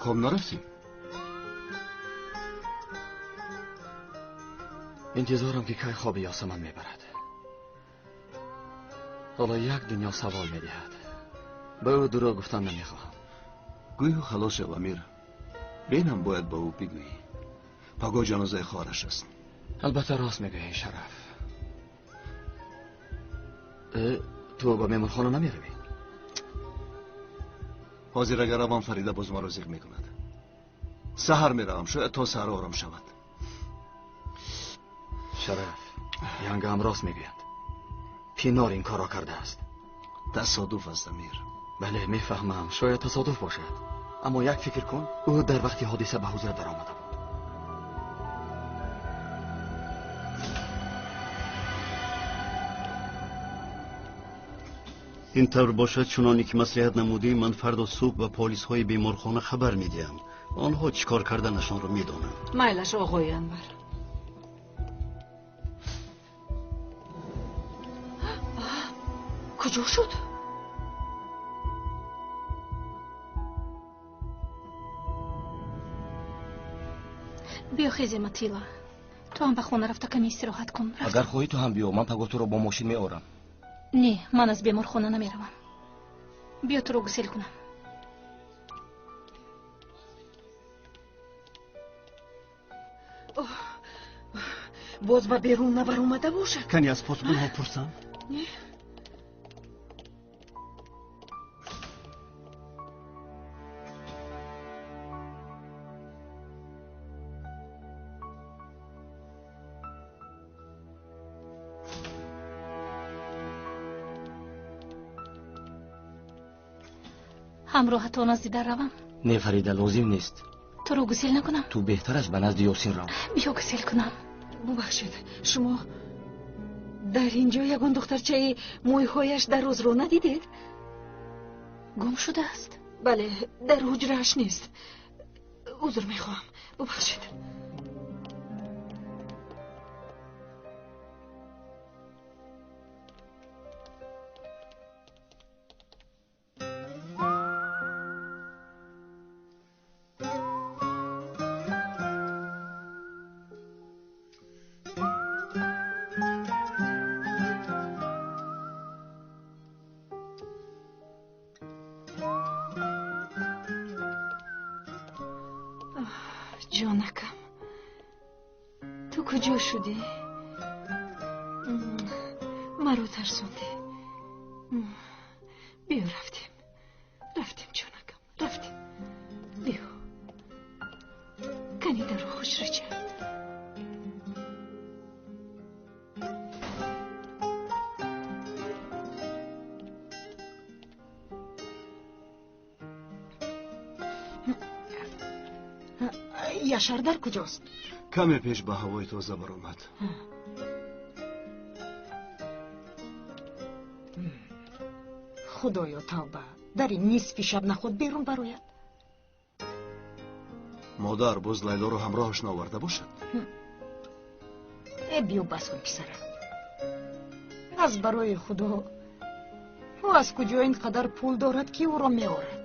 Хоб нарафтӣ? Интизорам, ки кай хоби Ёсаман мебарад. Ҳоло як дунё савол медиҳад. Ба ӯ дурӯғ гуфтан намехоҳам. Гӯё халос шав, Амир. Бенам бояд ба ӯ бигӯӣ. Пагоҳ ҷанозаи хоҳараш аст. Албатта рост мегӯӣ, Шараф. Ту ба меҳмонхона намеравӣ? Ҳозир агар равам, Фарида боз маро зиқ мекунад. Саҳар меравам, шояд то саҳар ором шавад. Шараф, янгаам рост мегӯяд. Пинор ин корро кардааст. Тасодуф аст, Амир. Бале, мефаҳмам, шояд тасодуф бошад. Аммо як фикр кун, ӯ дар вақти ҳодиса ба ҳуҷра даромада буд. Ин тавр бошад, чуноне ки маслиҳат намудем, ман фардо субҳ ба полисҳои беморхона хабар медиҳам. Онҳо чӣ кор карданашонро медонанд. Майлаш, оғои Анвар. Куҷо шуд? Биё хезем, Атила. Ту ҳам ба хона рафта каме истироҳат кун. Агар хоҳӣ ту ҳам биё, ман пагоҳ туро бо мошин меорам. Не, ман аз беморхона намеравам. Биё туро гусел кунам. Боз ба берун набаромада бошад. Кани аз посбонҳо пурсам? Не. Ҳамроҳатон аз дидар равам? Не, Фарида, лозим нест. Туро гусел накунам? Ту беҳтараш ба назди Ёсин рав. Биё гусел кунам. Бубахшед, шумо дар ин ҷо ягон духтарчаи мӯйҳояш дарозро надидед? Гум шудааст? Бале, дар ҳуҷрааш нест. Узр мехоҳам, бубахшед. Ҷонакам, ту куҷо шудӣ? Маро тарсондӣ. Биё рафтем, рафтем ҷонакам, рафтем. Биё, кани дару хушрача. Яшар дар куҷост? Каме пеш ба ҳавои тоза баромад. Худоё, тавба, дар ин нисфи шаб наход берун барояд. Модар, боз Лайлоро ҳамроҳаш наоварда бошад? Э, биё бас кун, писарам. Аз барои Худо, ӯ аз куҷо ин қадар пул дорад, ки ӯро меорад?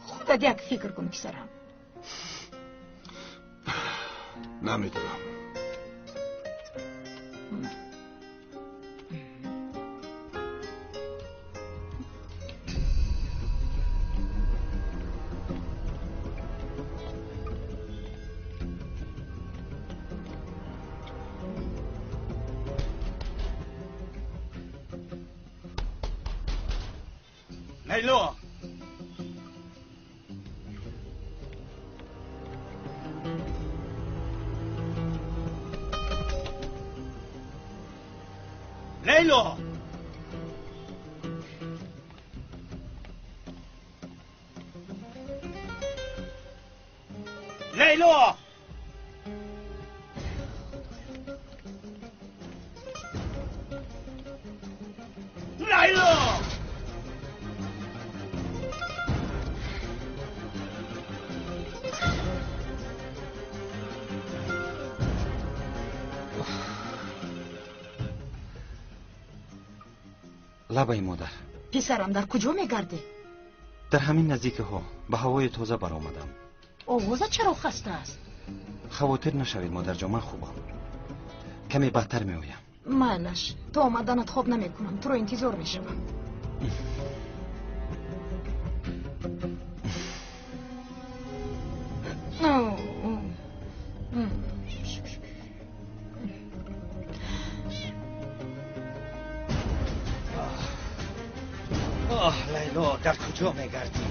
Худат як фикр кун, писарам. Намедонам. Лайло! Лейло! Лейло! Лейло! Лабай модар. Писарам, дар куҷо мегардӣ? Дар ҳамин наздикиҳо ба ҳавои тоза баромадам. Овоза чаро хаста аст? Хавотир нашавед, модарҷон, ман хубам. Каме баъдтар меоям. Майлаш, то омаданат хоб намекунам, туро интизор мешавам. Оҳ, Лайло, дар куҷо мегардӣ?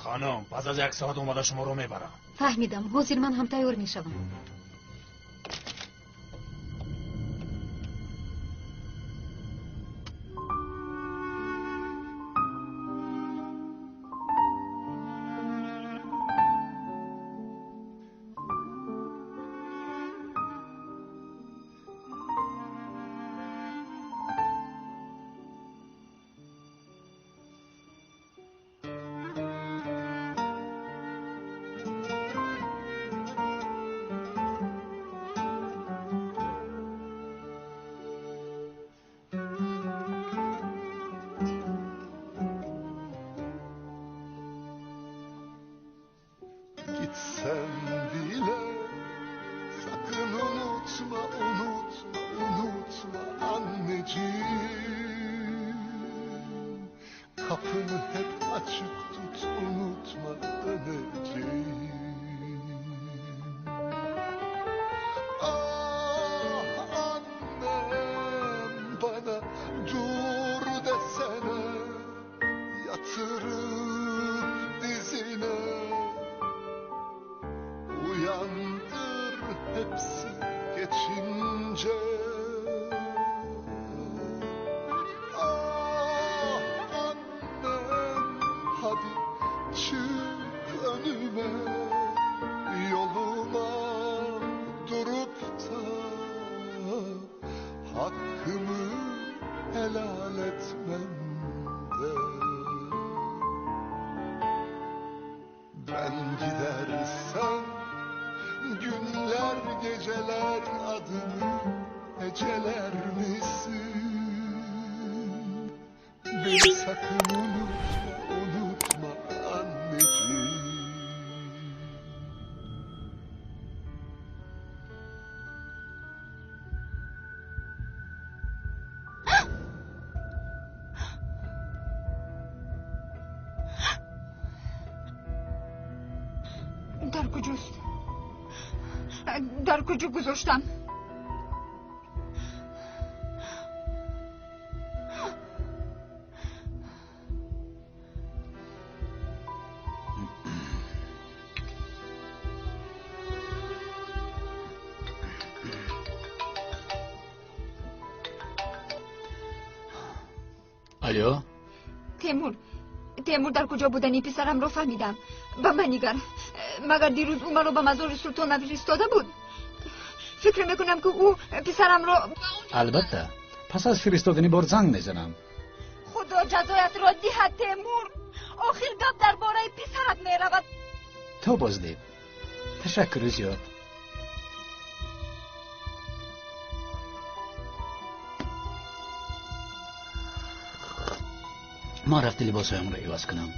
Ханум, пас аз як соат омада шуморо мебарам. Фаҳмидам, ҳозир ман ҳам тайёр мешавам. Kapını hep açık tut, unutma döneceğim. Ah annem bana dur desene, yatırıp dizine. Uyandır hepsi geçince. Ah annem hadi çık önüme, yoluma durup da hakkımı helal etmem de. Ben gidersem günler geceler adımı heceler misin? Beni sakın unutma, unutma anneciğim. Дар куҷост? Дар куҷо гузоштам? Алло? Темур, Темур, дар куҷо будани писарамро фаҳмидам. Ба ман нигар. Магар дирӯз ӯ маро ба мазори султон нафиристода буд? Фикр мекунам, ки ӯ писарамро. Албатта, пас аз фиристодани бор занг мезанам. Худо ҷазоятро диҳад, Темур. Охир гап дар бораи писарат меравад. То боздид. Ташаккури зиёд. Ман рафта либосҳоямро иваз кунам.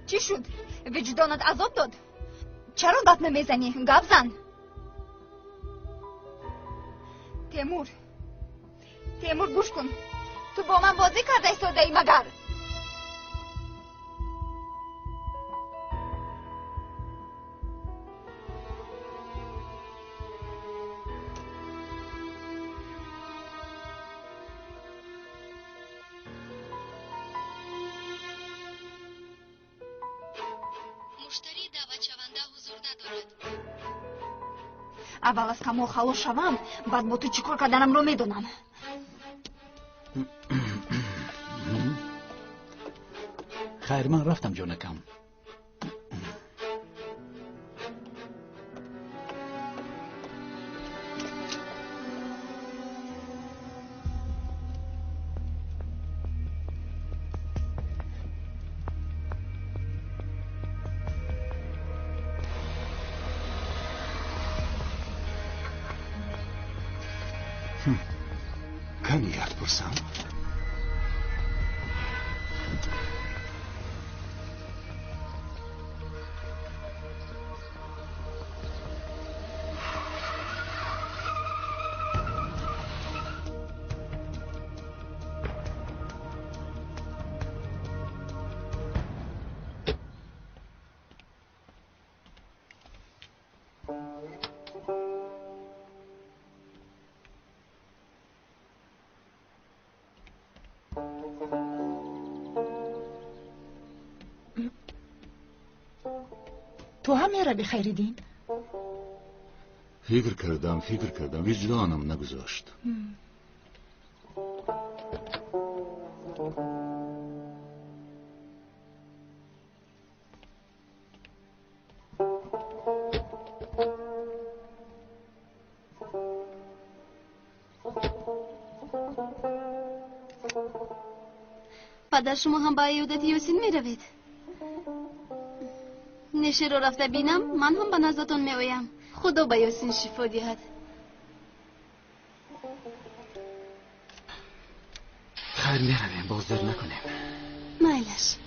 Чӣ шуд? Виҷдонат азоб дод? Чаро гап намезанӣ? Гап зан. Темур, Темур, гӯш кун. Ту бо ман бозӣ карда истодаӣ магар? Муштарии даъватшаванда ҳузур надорад. Аввал аз Камол халос шавам, баъд бо ту чӣ кор карданамро медонам. Хайр, ман рафтам, ҷонакам. Кани як пурсам? Ту ҳам мерави, Хайриддин? Фикр кардам, фикр кардам, виҷдонам нагузошт. Падар, шумо ҳам ба иёдати Ёсин меравед? Нешеро рафта бинам, ман ҳам ба наздатон меоям. Худо ба Ёсин шифо диҳад. Хайр, меравем, боз дер накунем. Майлаш.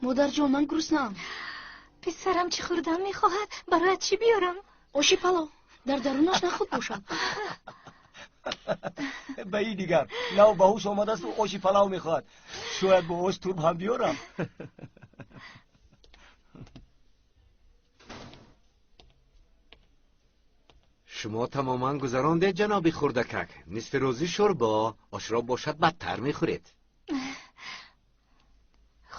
Модарҷон, ман гуруснаам. Писарам чӣ хӯрдан мехоҳад? Барояд чӣ биёрам? Оши палов. Дар дарунаш нахуд бошад. Ба ин дигар нав ба ҳуш омадасту оши палав мехоҳад. Шояд бо ош турб ҳам биёрам. Шумо тамоман гузарондед, ҷаноби хурдакак. Нисфи рӯзӣ шӯрбо, ошро бошад бадтар мехӯред.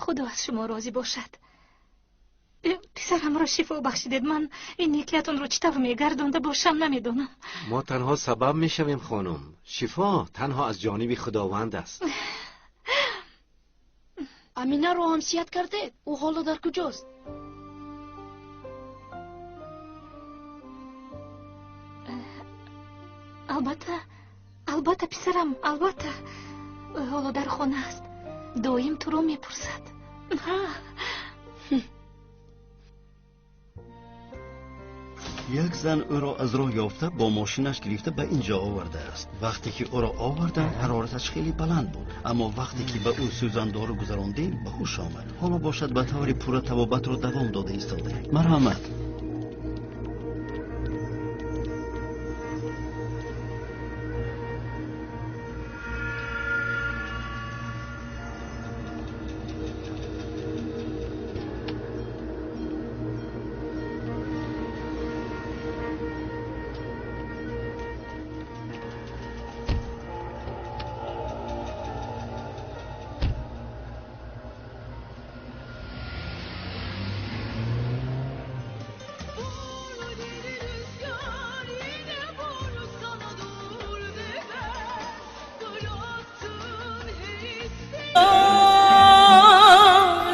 Худо аз шумо розӣ бошад. Писарамро шифо бахшидед. Ман ин некиятонро чӣ тавр мегардонда бошам намедонам. Мо танҳо сабаб мешавем, хонум. Шифо танҳо аз ҷониби Худованд аст. Аминаро ҳам сиҳат кардед? Ӯ ҳоло дар куҷост? Албатта, албатта, писарам, албатта. Ӯ ҳоло дар хона аст. Доим туро мепурсад. Як зан ӯро аз роҳ ёфта бо мошинаш гирифта ба ин ҷо овардааст. Вақте ки ӯро оварданд, ҳарораташ хеле баланд буд, аммо вақте ки ба ӯ сӯзандору гузарондем, ба ҳуш омад. Ҳоло бошад ба таври пурра табобатро давом дода истодаем. Марҳамат.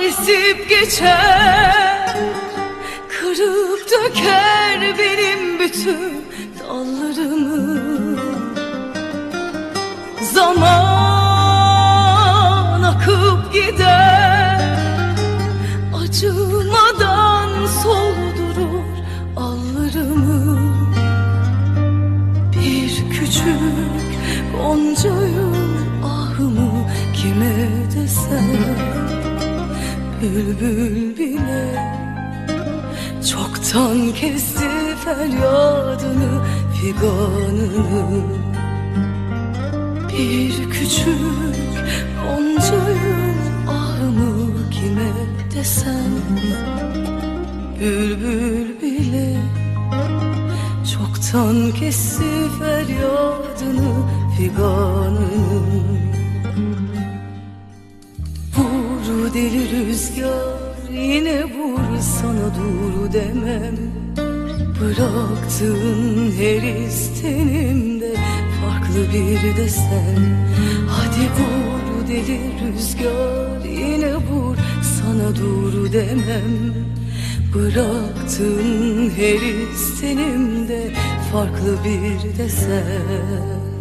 Esip geçer, kırıp döker benim bütün dallarımı. Zaman akıp gider, acımadan soldurur allarımı. Bir küçük goncayı ahımı kime desem, bülbül bile çoktan kesti feryadını, figanını. Bir küçük goncayı ahımı kime desem, bülbül bile çoktan kesti feryadını, figanını. Deli rüzgar yine vur, sana dur demem. Bıraktığın her istenimde farklı bir desen. Hadi vur deli rüzgar yine vur, sana dur demem. Bıraktığın her istenimde farklı bir desen.